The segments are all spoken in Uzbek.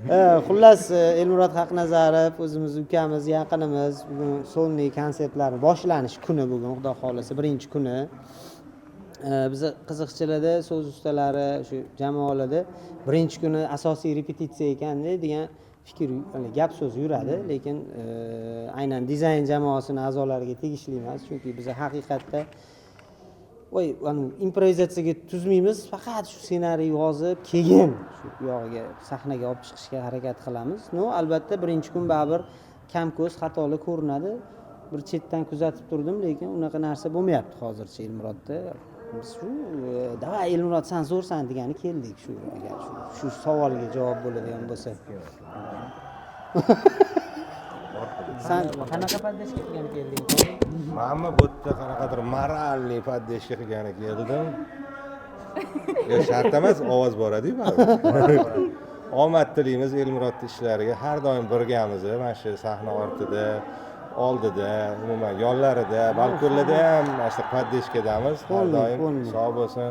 Xullas, Elmurod Haqnazarov o'zimiz ukamiz, yaqinimiz. Bugun сольный konsertlar boshlanish kuni, bugun, xudo xohlasa, birinchi kuni. Biza qiziqchilarda, so'z ustalari, shu jamoalarda birinchi kuni asosiy repetitsiya ekanda degan fikr, hani gap so'z yuradi, lekin aynan dizayn jamoasini a'zolariga tegishli emas, chunki biza haqiqatda voy anu improvizatsiyaga tuzmaymiz, faqat shu ssenariy yozib, keyin shu uyog'iga sahnaga olib chiqishga harakat qilamiz. Ну, albatta, birinchi kun baribir kam ko'z xatolar ko'rinadi. Bir chetdan kuzatib turdim, lekin unaqa narsa bo'lmayapti hozircha Elmurodda. Biz shu "Давай, Elmurod, san zo'rsan" degani keldik. Shu agar shu savolga javob bo'ladigan bo'lsa, san qanaqa поддержка qilgani kelding? Manmi bu yerda qanaqadir моральный поддержка qilgani keldim. Yo, shart emas, ovoz boradiyu baribir. Omad tilaymiz Elmurodni ishlariga. Har doim birgamiz, mana shu sahna ortida, oldida, umuman yonlarida, balkonlarda ham mana shu поддержка damiz har Полный, doim. Полный. Sog' bo'lsin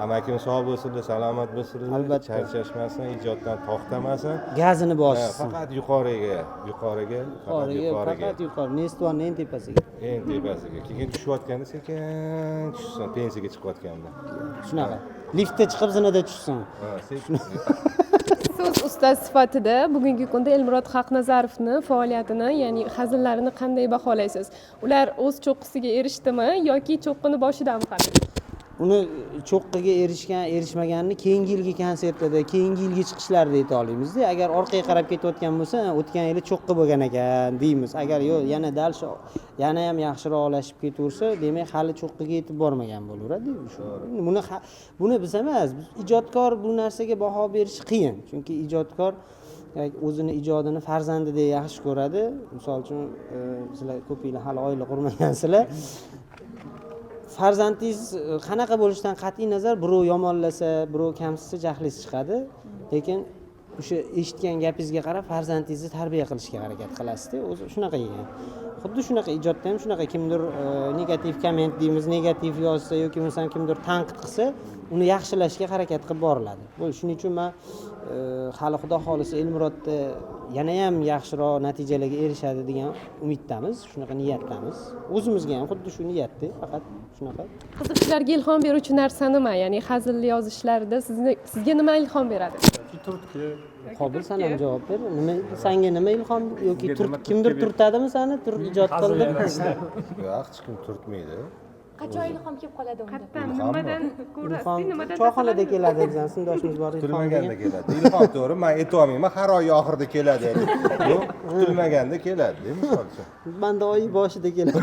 amakim, sog' bo'lsinlar, salomat bo'lsinlar. Albatta. Charchashmasin, ijoddan to'xtamasin. Gazini Ha, bossin. Faqat yuqoriga, yuqoriga, faqat yuqoriga. Yuqoriga. Faqat yuqori, Nestvonni eng tepasiga. Eng tepasiga. Keyin tushayotganda sekin tushsin, pensiyaga chiqayotganda. Shunaqa liftda chiqib, zinada tushsin. Ha, sekin. So'z ustasi sifatida bugungi kunda Elmurod Haqnazarovni faoliyatini, ya'ni hazillarini qanday baholaysiz? Ular o'z cho'qqisiga erishdimi yoki cho'qqini boshidami hali? Uni cho'qqiga erishgan, erishmaganini keyingi yilgi konsertlarda, keyingi yilgi chiqishlarda ayta olamizda. Agar orqaga qarab ketayotgan bo'lsa, o'tgan yili cho'qqi bo'lgan ekan deymiz. Agar yo'q, yana дальше, yana ham yaxshiroqlashib ketaversa, demak, hali cho'qqiga yetib bormagan bo'laveradi. Shu buni biz emas, ijodkor bu narsaga baho berishi qiyin, chunki ijodkor o'zini ijodini farzandidek yaxshi ko'radi. Misol uchun, sizlar ko'pinglar hali oila qurmagansizlar. Farzandingiz qanaqa bo'lishidan qat'iy nazar, birov yomonlasa, birov kamsitsa, jahlingiz chiqadi, lekin o'sha eshitgan gapingizga qarab farzandingizni tarbiya qilishga harakat qilasizda. O'zi shunaqa ekan. Xuddi shunaqa ijodda ham shunaqa. Kimdir negativ komment deymiz, negativ yozsa yoki bo'lmasam kimdir tanqid qilsa, uni yaxshilashga harakat qilib boriladi. Bo'ldi. Shuning uchun man hali, xudo xohlasa, Elmurodda yanayam yaxshiroq natijalarga erishadi degan umiddamiz, shunaqa niyatdamiz. O'zimizga ham xuddi shu niyatda, faqat shunaqa. Qiziqchilarga ilhom beruvchi narsa nima, ya'ni hazil yozishlarida sizga nima ilhom beradi? Yoki turtki. Qobil, san ham javob ber. Nima, sanga nima ilhom yoki Sizga nima kimdir turtki turtadimi sani, tur ijod Hazil qil deb? yaratishda. Yo'q, hech kim turtmaydi. Qachon ilhom kelib qoladi unda? Qayerdan, Ilhommi? nimadan ko'rasiz, Ilhom nimadan choyxonada tasalli? Keladi, bizani sinfdoshimiz bor, Ilhom Kutilmaganda degan. keladi ilhom. To'g'ri, man aytolmayman, har oy oxirida keladi deb. Yo'q, kutilmaganda keladi, misol uchun. Manda oy boshida keladi.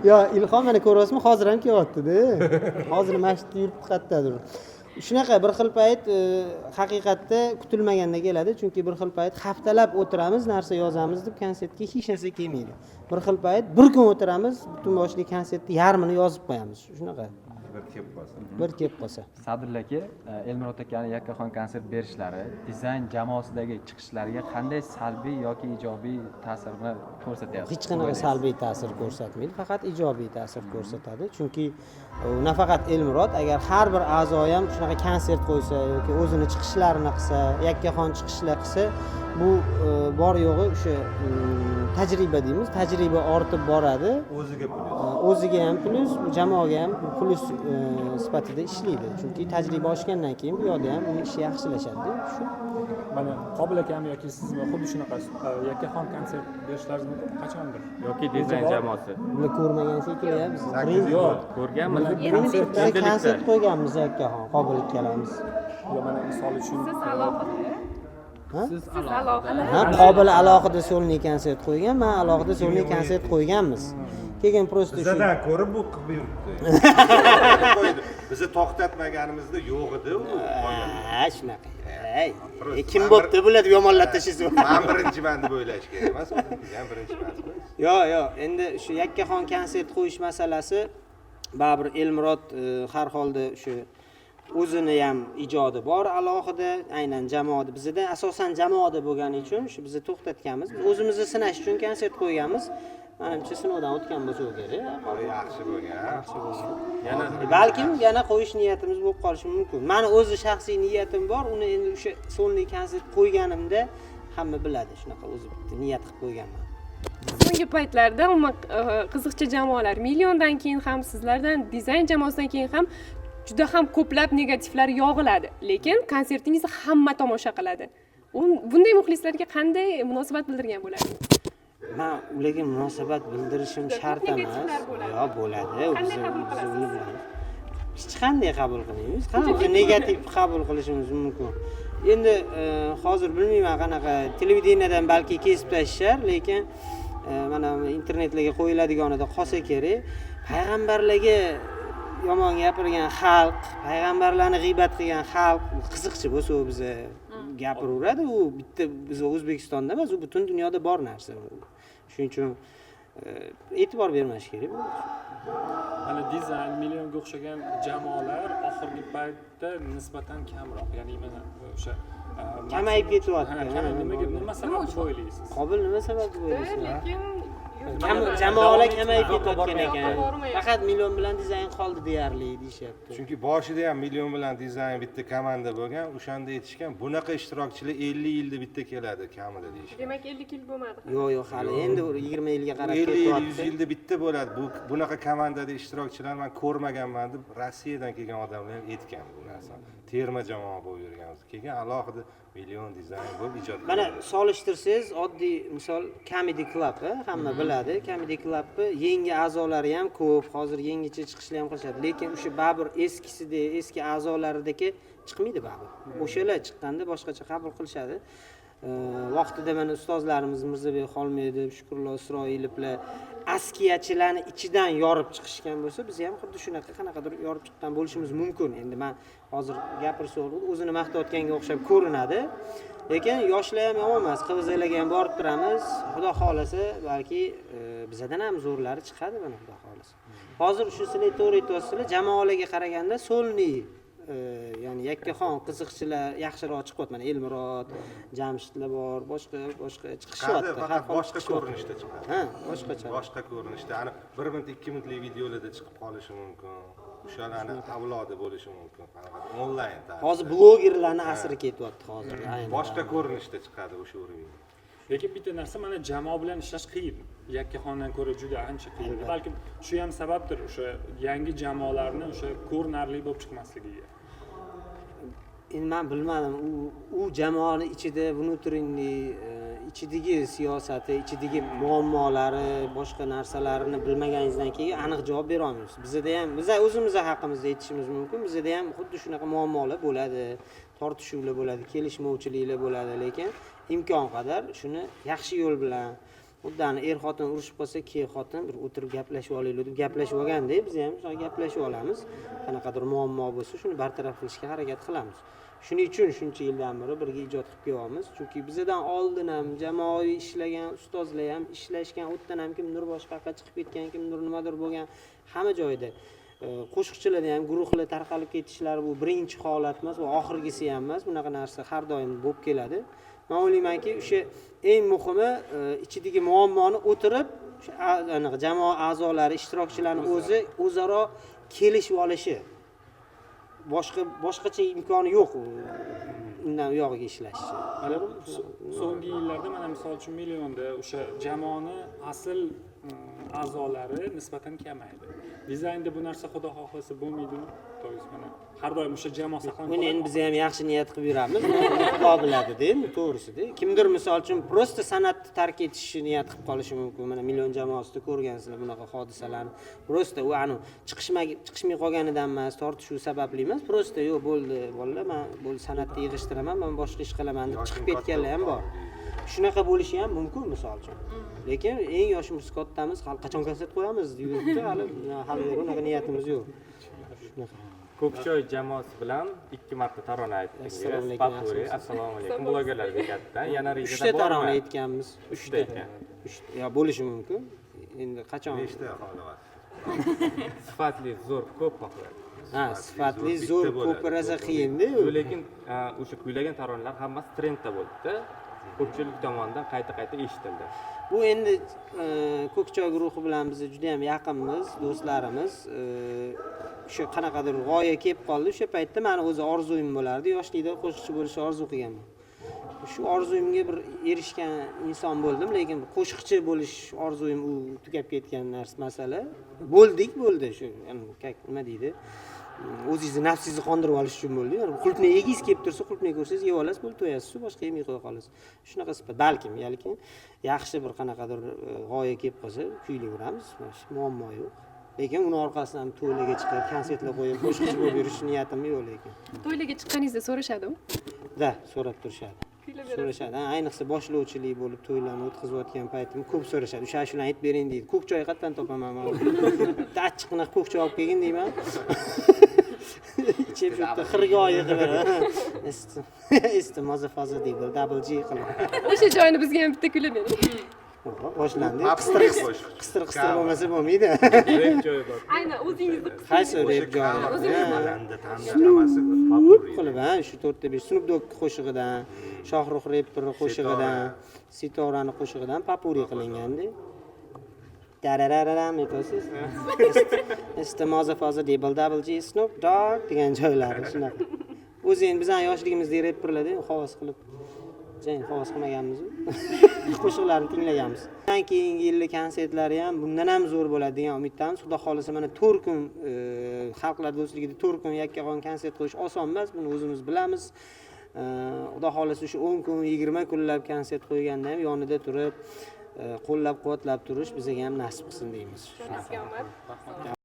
Yo, ilhom, mana ko'ryapsizmi, hozir ham kelyaptida. Hozir mana shu yerda yuribdi qayerdadir. Shunaqa bir xil payt haqiqatda kutilmaganda keladi, chunki bir xil payt haftalab o'tiramiz, narsa yozamiz deb, konsertga hech narsa kelmaydi. Bir xil payt bir kun o'tiramiz, butun boshli konsertni yarmini yozib qo'yamiz. Shunaqa. Bir kelib qolsa. Bir kelib qolsa. Sadulla aka, Elmurod akani yakkaxon konsert berishlari dizayn jamoasidagi chiqishlariga qanday salbiy yoki ijobiy ta'sirini ko'rsatyapti? Hech qanaqa salbiy ta'sir ko'rsatmaydi, faqat ijobiy ta'sir ko'rsatadi, chunki nafaqat Elmurod, agar har bir a'zo ham shunaqa konsert qo'ysa yoki o'zini chiqishlarini qilsa, yakkaxon chiqishlar qilsa, bu bor yo'g'i o'sha tajriba deymiz, tajriba ortib boradi. O'ziga plyus. O'ziga ham plyus, bu jamoaga ham plyus sifatida ishlaydi, chunki tajriba oshgandan keyin bu yoqda ham uni ishi yaxshilashadi shu. Mana Qobil akam yoki sizmi, xuddi shunaqa yakkaxon konsert berishlaringiz mumkin qachondir? Yoki dizayn jamoasi. Bular ko'rmagan shekilli, biz Sakkiz Yo'q. Ko'rganmiz. birinchi Endilikda. konsert qo'yganmiz yakkaxon, Qobil ikkalamiz. Yo'q, mana misol uchun Siz alohida. Ha? Siz Siz alohida. Ha, Qobil alohida сольный konsert qo'ygan, man alohida сольный konsert qo'yganmiz. Keyin просто shu Bizadan ko'rib bu qilib yuribdi. Qo'ydi. Bizni to'xtatmaganimizda yo'q edi u. Ha, shunaqa. Ey, kim bo'pti bular deb yomonlab tashlaysiz. Man birinchiman deb o'ylash kerak emas. Biz ham birinchi emasmiz. Yo'q, endi shu yakkaxon konsert qo'yish masalasi baribir Elmurod har holda shu o'zini ham ijodi bor alohida, aynan jamoada, bizada asosan jamoada bo'lgani uchun shu bizni to'xtatganmiz. Biz o'zimizni sinash uchun konsert qo'yganmiz. Manimcha sinovdan o'tgan bo'lsa kerak. Yaxshi bo'lgan. Yaxshi bo'lgan. Yana balkim yana qo'yish niyatimiz bo'lib qolishi mumkin. Mani o'zi shaxsiy niyatim bor, uni endi o'sha sonli konsert qo'yganimda hamma biladi, shunaqa o'zi bitta niyat qilib qo'yganman. So'nggi paytlarda umuman qiziqchi jamoalar milliondan keyin ham, sizlardan dizayn jamoasidan keyin ham juda ham ko'plab negativlar yog'iladi, lekin konsertingizni hamma tomosha qiladi. Bunday muxlislarga qanday munosabat bildirgan bo'lardingiz? Man ularga munosabat bildirishim shart emas. Yo'q, bo'ladi. Qanday qabul qilasiz? Hech qanday qabul qilmaymiz. Qanaqa negativ qabul qilishimiz mumkin? Endi hozir bilmayman qanaqa televideniyadan balki kesib tashlashar, lekin mana internetlarga qo'yiladiganida qolsa kerak. Payg'ambarlarga yomon gapirgan xalq, payg'ambarlarni g'iybat qilgan xalq qiziqchi bo'lsa u biza gapiraveradi. U bitta biz O'zbekistonda emas, u butun dunyoda bor narsa. Shuning uchun e'tibor bermash kerak. Mana dizayn millionga o'xshagan jamoalar oxirgi paytda nisbatan kamroq, ya'ni mana o'sha kamayib ketyapti. Nimaga, nima sabab deb o'ylaysiz? Qobil nima sabab deb o'ylaysiz? Lekin jamoalar kamayib ketayotgan ekan. Faqat million bilan dizayn qoldi deyarli deyishyapti. Chunki boshida ham million bilan dizayn bitta komanda bo'lgan, o'shanda aytishgan, bunaqa ishtirokchilar 50 yilda bitta keladi kamida deyishgan. Demak 50 yil bo'lmadi. Yo'q, yo'q, hali endi 20 yilga qarab 50 ketyapti. yil, 100 yilda bitta bo'ladi. Bu bunaqa komandada ishtirokchilar men ko'rmaganman deb Rossiyadan kelgan odamlar ham aytgan bu narsani. Terma jamoa bo'lib yurganmiz. Keyin alohida million dizayn bo'lib ijod. Mana solishtirsangiz, oddiy misol Comedy Club, hamma biladi. Comedy Clubni yangi a'zolari ham ko'p, hozir yangicha chiqishlar ham qilishadi. Lekin o'sha baribir eskisida, eski a'zolaridagi chiqmaydi baribir. O'shalar chiqqanda boshqacha qabul qilishadi. Vaqtida mana ustozlarimiz Mirzabek Xolmedov, Shukrullo Isroilovlar askiyachilarni ichidan yorib chiqishgan bo'lsa, biz ham xuddi shunaqa qanaqadir yorib chiqqan bo'lishimiz mumkin. Endi men hozir gapirsa o'zini maqtayotganga o'xshab ko'rinadi. Lekin yoshlar ham yomon emas, qivizlarga ham borib turamiz. Xudo xolasa, balki bizadan ham zo'rlari chiqadi mana xudo xolasa. Hozir shu sizlar to'g'ri aytyapsizlar, jamoalarga qaraganda solni ya'ni yakkaxon qiziqchilar yaxshiroq chiqyapti. Mana Elmurod, Jamshidlar bor, boshqa boshqa chiqishyapti. Faqat boshqa ko'rinishda chiqadi. Ha, boshqacha. Boshqa ko'rinishda. Ana 1 minut, 2 minutlik videolarda chiqib qolishi mumkin. O'shalarni avlodi bo'lishi mumkin. Qanaqa onlayn tarzda. Hozir blogerlarning asri ketyapti hozir. Aynan. Boshqa ko'rinishda chiqadi o'sha уровень. Lekin bitta narsa, mana jamoa bilan ishlash qiyin. Yakkaxondan ko'ra juda ancha qiyin. Balkim shu ham sababdir o'sha yangi jamoalarni o'sha ko'rinarli bo'lib chiqmasligiga. Endi men bilmadim, u jamoani ichida внутренний ichidagi siyosati, ichidagi muammolari, boshqa narsalarini bilmaganingizdan keyin aniq javob bera olmaysiz. Bizda ham, biz o'zimiz haqimizda aytishimiz mumkin. Bizda ham xuddi shunaqa muammolar bo'ladi, tortishuvlar bo'ladi, kelishmovchiliklar bo'ladi, lekin imkon qadar shuni yaxshi yo'l bilan, xuddi er-xotin urushib qolsa, keyin xotin bir o'tirib gaplashib olaylik deb gaplashib olganda, biz ham shunaqa gaplashib olamiz. Qanaqadir muammo bo'lsa, shuni bartaraf qilishga harakat qilamiz. Shuning uchun shuncha yildan beri birga ijod qilib kelyapmiz. Chunki bizdan oldin ham jamoaviy ishlagan ustozlar ham ishlashgan, u yerdan ham kimdir boshqa yoqqa chiqib ketgan, kimdir nimadir bo'lgan, hamma joyda. Qo'shiqchilarda ham guruhlar tarqalib ketishlari bu birinchi holat emas, bu oxirgisi ham emas. Bunaqa narsa har doim bo'lib keladi. Men o'ylaymanki, o'sha eng muhimi ichidagi muammoni o'tirib, o'sha anaqa jamoa a'zolari, ishtirokchilarning o'zi o'zaro kelishib olishi. Boshqacha imkoni yo'q undan u yog'iga ishlash. Mana so'nggi yillarda mana misol uchun millionda o'sha jamoani asl a'zolari nisbatan kamaydi. Dizaynda bu narsa xudo xohlasa bo'lmaydimi? To'g'risi mana har doim o'sha jamoa saqlanib Buni endi qoladi. biz ham yaxshi niyat qilib yuramiz. Xudo biladi-da, endi to'g'risida. Kimdir misol uchun prosta san'atni tark etishni niyat qilib qolishi mumkin. Mana million jamoasida ko'rgansizlar bunaqa hodisalarni. Prosta u anu chiqishmay qolganidan emas, tortishuv sababli emas, prosta yo'q bo'ldi bolalar, men bo'ldi san'atni yig'ishtiraman, men boshqa ish qilaman deb chiqib ketganlar ham bor. Shunaqa bo'lishi ham mumkin misol uchun. Lekin eng yoshimiz kattamiz, hali qachon konsert qo'yamiz deb yuribdi, hali unaqa niyatimiz yo'q. Shunaqa. Ko'kchoy jamoasi bilan 2 marta tarona aytdingiz. Assalomu alaykum, Potpuri, yaxshimisiz? assalomu alaykum. Blogerlar bekatdan yana rejada 3 ta tarona bormi? aytganmiz. 3 ta ekan. 3 yo bo'lishi mumkin. Endi qachon? 5 ta xohlayapsiz. Sifatli zo'r ko'p xohlaydi. Ha, sifatli zo'r ko'p rosa qiyinda. Lekin o'sha kuylagan taronalar hammasi trendda bo'ldi-da. Ko'pchilik tomonidan qayta qayta eshitildi. Bu endi Ko'kchoy guruhi bilan biz juda ham yaqinmiz, do'stlarimiz. O'sha qanaqadir g'oya kelib qoldi. O'sha paytda mani o'zi orzuyim bo'lardi, yoshlikda qo'shiqchi bo'lishni orzu qilganman. Shu orzuyimga bir erishgan inson bo'ldim, lekin qo'shiqchi bo'lish orzuyim u tugab ketgan narsa, masala. Bo'ldik, bo'ldi shu, yani, как, nima deydi, o'zingizni nafsingizni qondirib olish uchun bo'ldi. Yani qulupnay yegingiz kelib tursa, qulupnay ko'rsangiz yeb olasiz, bo'ldi, to'yasiz, boshqa yemay qo'ya qolasiz. Shunaqa sifat. Balkim, lekin yaxshi bir qanaqadir g'oya kelib qolsa, kuylayveramiz, muammo yo'q. Lekin uni orqasidan to'ylarga chiqib, konsertlar qo'yib, qo'shiqchi bo'lib yurish niyatim yo'q lekin. To'ylarga chiqqaningizda so'rashadimi? Да, so'rab turishadi. So'rashadi. Ha, ayniqsa boshlovchilik bo'lib to'ylarni o'tkazayotgan paytim ko'p so'rashadi. O'sha ashulani aytib bering deydi. Ko'k choy qayerdan topaman man? Bitta achchiqni ko'k choy olib kelgin deyman. Ichib shu yerda xirgoyi qilib. Isti maza faza deydi, double G qilib. O'sha joyini bizga ham bitta kuylab bering. Oho, boshlandi. Qistir qistir qistir bo'lmasa bo'lmaydi. Rep joyi bor. Aynan o'zingizni. Qaysi rep joyi? Baland tanda hammasi Qilib, ha, shu 4 5 Snoop Dogg qo'shig'idan, Shohruh reper qo'shig'idan, Sitorani qo'shig'idan попурри qilingandi. Dararararam aytasiz. Istimoza faza double double G Snoop Dogg degan joylari shunaqa. O'zi endi bizani yoshligimizda reperlarda havas qilib, endi havas qilmaganmiz. Qo'shiqlarni tinglaganmiz. Undan keyingi yillik konsertlari ham bundan ham zo'r bo'ladi degan umiddamiz. Xudo xohlasa mana 4 kun xalqlar do'stligida 4 kun yakkaxon konsert qo'yish oson emas, buni o'zimiz bilamiz. Xudo xohlasa o'sha 10 kun, 20 kunlab konsert qo'yganda ham yonida turib, qo'llab-quvvatlab turish bizga ham nasib qilsin deymiz. Sizga omad.